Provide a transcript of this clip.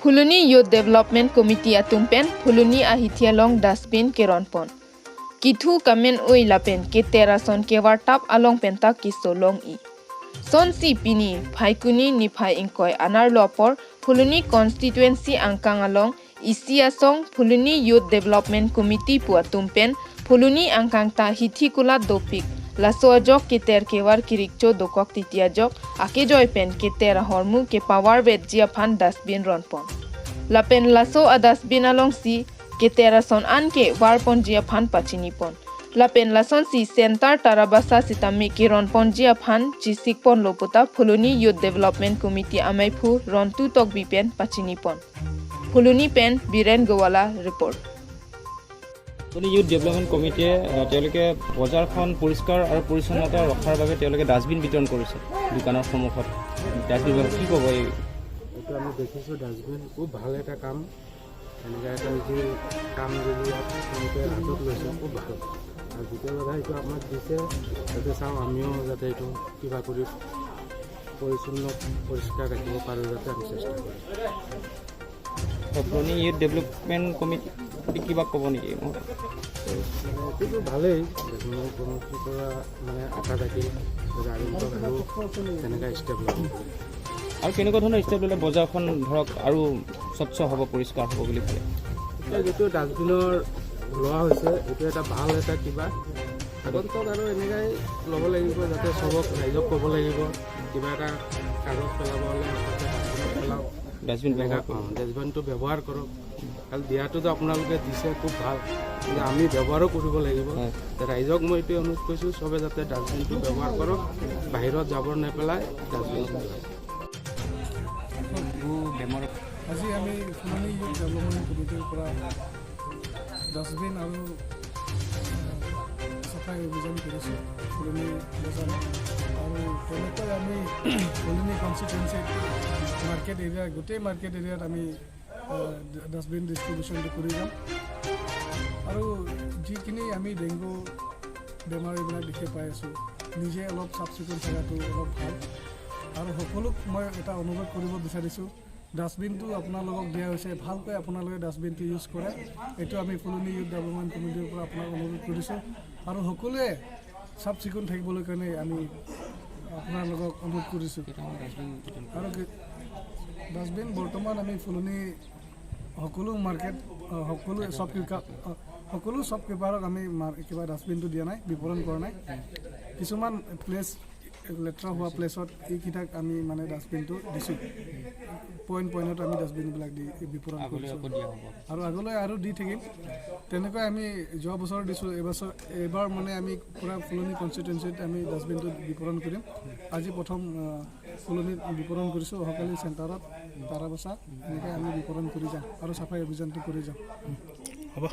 Phuloni Youth Development Committee atumpen Phuloni ahithialong dustbin keronpon. Kithu kamen oi lapen ke terason kewar tap along penta kisolong i. Son si pini phaikuni ni phai ingkoi anar lopor Phuloni constituency angkang along isi asong Phuloni Youth Development Committee pu atumpen Phuloni angkang ta hithikula dopik laso ajok ke ter kewar kirikcho dokok titia jok ake joy pen ke ter hormu ke power bed jia phan dustbin ronpon. Lapen laso a dustbin along si ke terason an ke warpon jia phan pachini pon. Lapen lason si center tarabasa sitami ki ronpon jia phan chisikpon lopota Phuloni Youth Development Committee amai phu rontu tok bipen pachini pon. Phuloni pen Biren Gowala report. Phuloni Youth Development কমিটিয়ে তেওঁলোকে বজাৰখন পৰিষ্কাৰ আৰু পৰিচ্ছন্নতা ৰখাৰ বাবে তেওঁলোকে dustbin বিতৰণ কৰিছে দোকানৰ সন্মুখত। ডাষ্টবিন কি ক'ব? এই এইটো আমি দেখিছোঁ, ডাষ্টবিন খুব ভাল এটা কাম। এনেকুৱা এটা যি কাম যদি ইয়াত তেওঁলোকে হাতত লৈছে, খুব ভাল। আৰু দ্বিতীয় কথা, এইটো আমাক দিছে যাতে চাওঁ আমিও যাতে এইটো কিবা কৰি পৰিচ্ছন্ন পৰিষ্কাৰ ৰাখিব পাৰোঁ, যাতে আমি চেষ্টা কৰিম। ফুলনি ইউথ ডেভেলপমেণ্ট কমিটি কিবা ক'ব নেকি? মানে এইটোতো ভালেই। কমিটিৰ পৰা মানে আশা থাকিল যাতে আগন্তুক আৰু তেনেকুৱা ষ্টেপ ল'ব। আৰু কেনেকুৱা ধৰণৰ ষ্টেপ ল'লে বজাৰখন ধৰক আৰু স্বচ্ছ হ'ব, পৰিষ্কাৰ হ'ব বুলি ভাবে? এতিয়া যিটো ডাষ্টবিনৰ লোৱা হৈছে, এইটো এটা ভাল এটা কিবা। আগন্তুক আৰু এনেকুৱাই ল'ব লাগিব, যাতে চবক ৰাইজক ক'ব লাগিব, কিবা এটা কাগজ পেলাব হ'লে ডাষ্টবিনত পেলাওক। ডাষ্টবিন ব্যৱহাৰ কৰক। ডাষ্টবিনটো ব্যৱহাৰ কৰক। কাৰণ দিয়াটোতো আপোনালোকে দিছে, খুব ভাল, কিন্তু আমি ব্যৱহাৰো কৰিব লাগিব। ৰাইজক মই এইটোৱে অনুৰোধ কৰিছোঁ, চবে যাতে ডাষ্টবিনটো ব্যৱহাৰ কৰক, বাহিৰত জাবৰ নেপেলাই ডাষ্টবিনত পেলাওক। বেমাৰ আজি আমি ফুলনি ইউথ ডেভেলপমেণ্ট কমিটিৰ পৰা ডাষ্টবিন আৰু চাফাই অভিযান কৰিছোঁ ফুলনি বজাৰত। আৰু তেনেকৈ আমি ফুলনি কনষ্টিটুৱেঞ্চিত মাৰ্কেট এৰিয়া, গোটেই মাৰ্কেট এৰিয়াত আমি ডাষ্টবিন ডিষ্ট্ৰিবিউশ্যনটো কৰি যাম। আৰু যিখিনি আমি ডেংগু বেমাৰ এইবিলাক দেখি পাই আছোঁ, নিজে অলপ চাফ চিকুণ থকাটো অলপ ভাল। আৰু সকলোক মই এটা অনুৰোধ কৰিব বিচাৰিছোঁ, ডাষ্টবিনটো আপোনালোকক দিয়া হৈছে, ভালকৈ আপোনালোকে ডাষ্টবিনটো ইউজ কৰে। এইটো আমি ফুলনি ইউথ ডেভেলপমেণ্ট কমিটিৰ পৰা আপোনাক অনুৰোধ কৰিছোঁ। আৰু সকলোৱে চাফ চিকুণ থাকিবলৈ কাৰণে আমি আপোনালোকক অনুৰোধ কৰিছোঁ। আৰু ডাষ্টবিন বৰ্তমান আমি ফুলনি সকলো মাৰ্কেট, সকলো শ্বপকিপাৰক আমি কিবা ডাষ্টবিনটো দিয়া নাই, বিতৰণ কৰা নাই। কিছুমান প্লেচ, লেতেৰা হোৱা প্লেচত এইকেইটাক আমি মানে ডাষ্টবিনটো দিছোঁ। পইণ্ট পইণ্টত আমি ডাষ্টবিনবিলাক দি বিতৰণ কৰিছোঁ আৰু আগলৈ আৰু দি থাকিম। তেনেকৈ আমি যোৱা বছৰ দিছোঁ, এইবছৰ এইবাৰ মানে আমি পূৰা ফুলনি কনষ্টিটুৱেঞ্চিত আমি ডাষ্টবিনটো বিতৰণ কৰিম। আজি প্ৰথম ফুলনিত বিতৰণ কৰিছোঁ, অহাকালি চেণ্টাৰত তাৰাবচা, এনেকৈ আমি বিতৰণ কৰি যাম আৰু চাফাই অভিযানটো কৰি যাম। হ'ব।